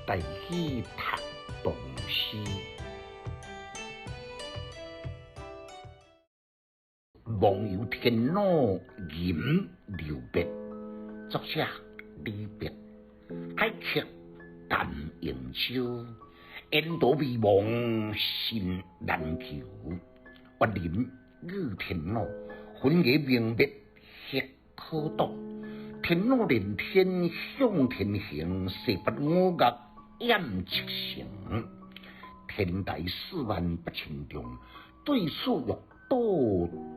台語讀唐詩。夢遊天姥吟留別，作者李白。海客談瀛洲，沿途迷惘心難求。越林遇天姥，雲崖明滅夕可睹。天姥連天向天行，誓不五岳掩赤城。天台4万8千丈，對此欲倒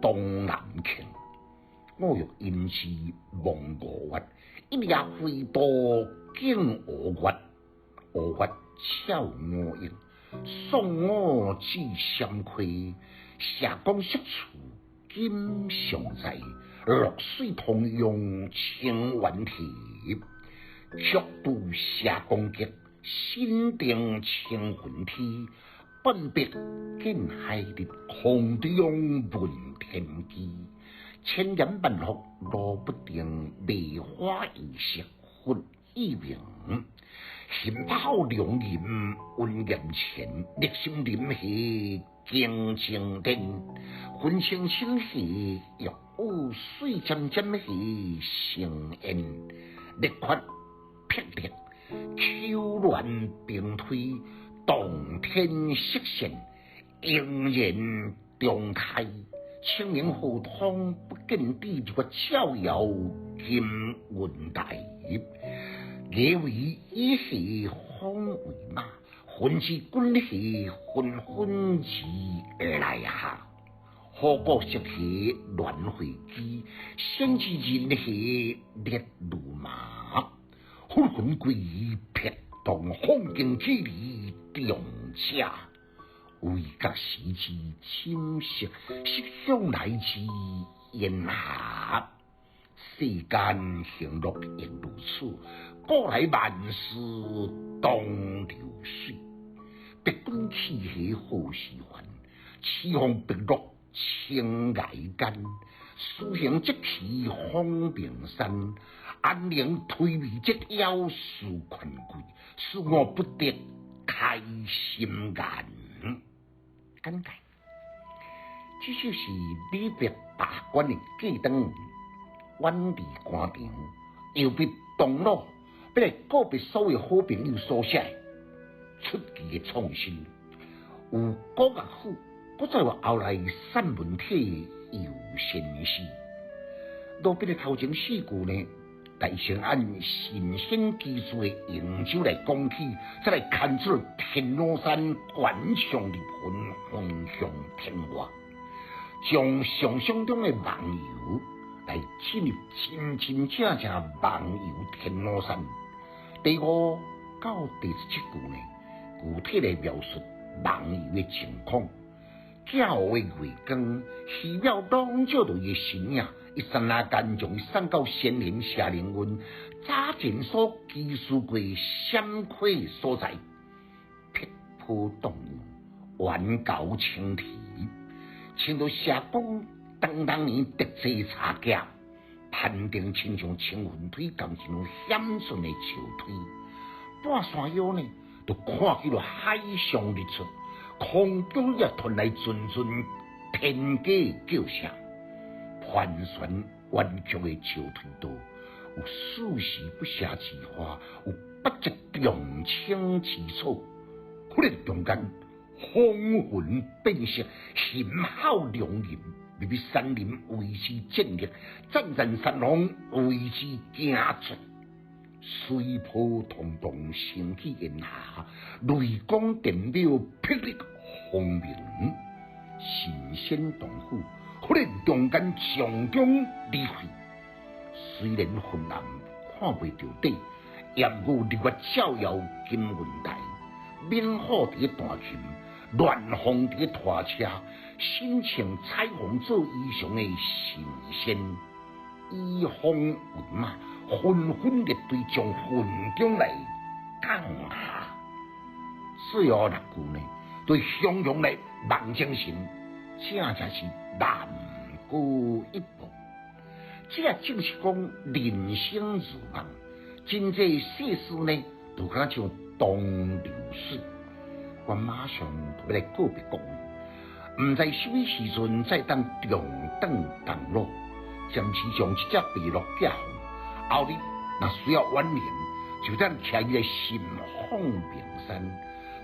東南傾。五岳陰時望五岳，一夜飛渡竟吳越。吳越俏五岳，送我至湘溪。社公宿處今尚在，洛水通用清源堤。曲渡社公閣，新定清雲梯。半壁見海日，空中聞天機。千言萬語路不定，梅花易色佛意明。心泡良吟溫岩前，力心林下經晴天。雲清清溪玉宇水漸漸溪成煙。力發霹靂，丘巒冰推，洞天色現，應然中開。清明河通不見底，日月照耀金雲台。崖為以下風為馬，雲之滾下紛紛而來下。虎鼓石下亂飛機，仙之人下烈如麻。忽魂歸於撇動，風景之離中者。為覺時之寢食，色香來之煙霞。世間行樂亦如此，古來萬事東流水。白君去下何時還？雌鳳碧落青崖間。書行即去訪名山，安能推眉折腰事權貴？使我不得開心顏。簡介，這首是李白罷官的過轉遠，遠離官場，遊別東魯，欲來告別所有好朋友所寫的出奇的創新。有古樂府，閣再有後來散文體的遊仙詩。路邊的頭前四句呢，來先按神仙居住的瀛洲來講起，再來牽出天姥山懸牆入雲，飛向天外，將想像中的夢遊來進入真真正正夢遊天姥山。第五到第十七句呢，具體來描述夢遊的情況。正午的月光，虛渺籠罩著伊的身影，一剎那間將伊送到仙人謝靈運早前所居住過閃溪所在，碧波蕩漾，懸猴青啼，穿著社公當當年特製茶架，攀登親像青雲梯仝一樣險峻的石梯，半山腰呢，就看起了海上日出。空中也傳來陣陣天雞叫聲，盤旋彎曲的石梯道，有四時不謝之花，有百折長青之草。忽然中間，風雲變色，熊吼龍吟，密密山林為之戰栗，陣陣山風為之驚啜。水波濤動，升起煙霞；雷光電秒，霹靂轟鳴。神仙洞府忽然中間上中離去，雖然昏暗看袂著底，猶過日月照耀金雲台，猛虎佇咧彈琴，亂風佇咧拖車，身穿彩虹做衣裳的神仙，以風為馬，紛紛列隊將雲中來降下。最後六句呢，對洶湧來夢精神，正正是難過一步。這正是講人生如夢，真濟世事呢，就敢像東流水。我馬上就欲來告別各位，毋知啥物時陣再當重轉桐廬，暫時將這隻白鷺寄放。後日若需要遠行，就當徛伊來尋訪名山，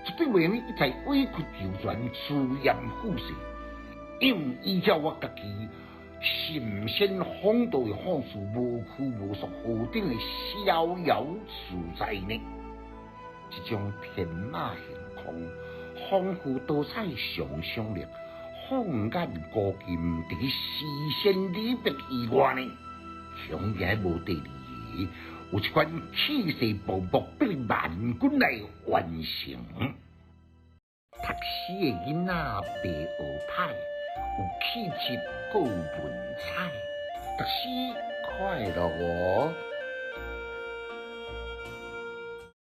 絕對袂用一再委曲求全、趨炎附勢。因為依照我家己神仙風度的放肆、無拘無束、何等的逍遙自在呢？這種天馬行空、豐富多彩想像力，放眼古今，佇詩仙李白以外呢，恐驚無第二个，有這款氣勢磅礴，逼萬軍來完成。讀書的囡仔袂學歹，有氣質閣有文采，讀書快樂哦。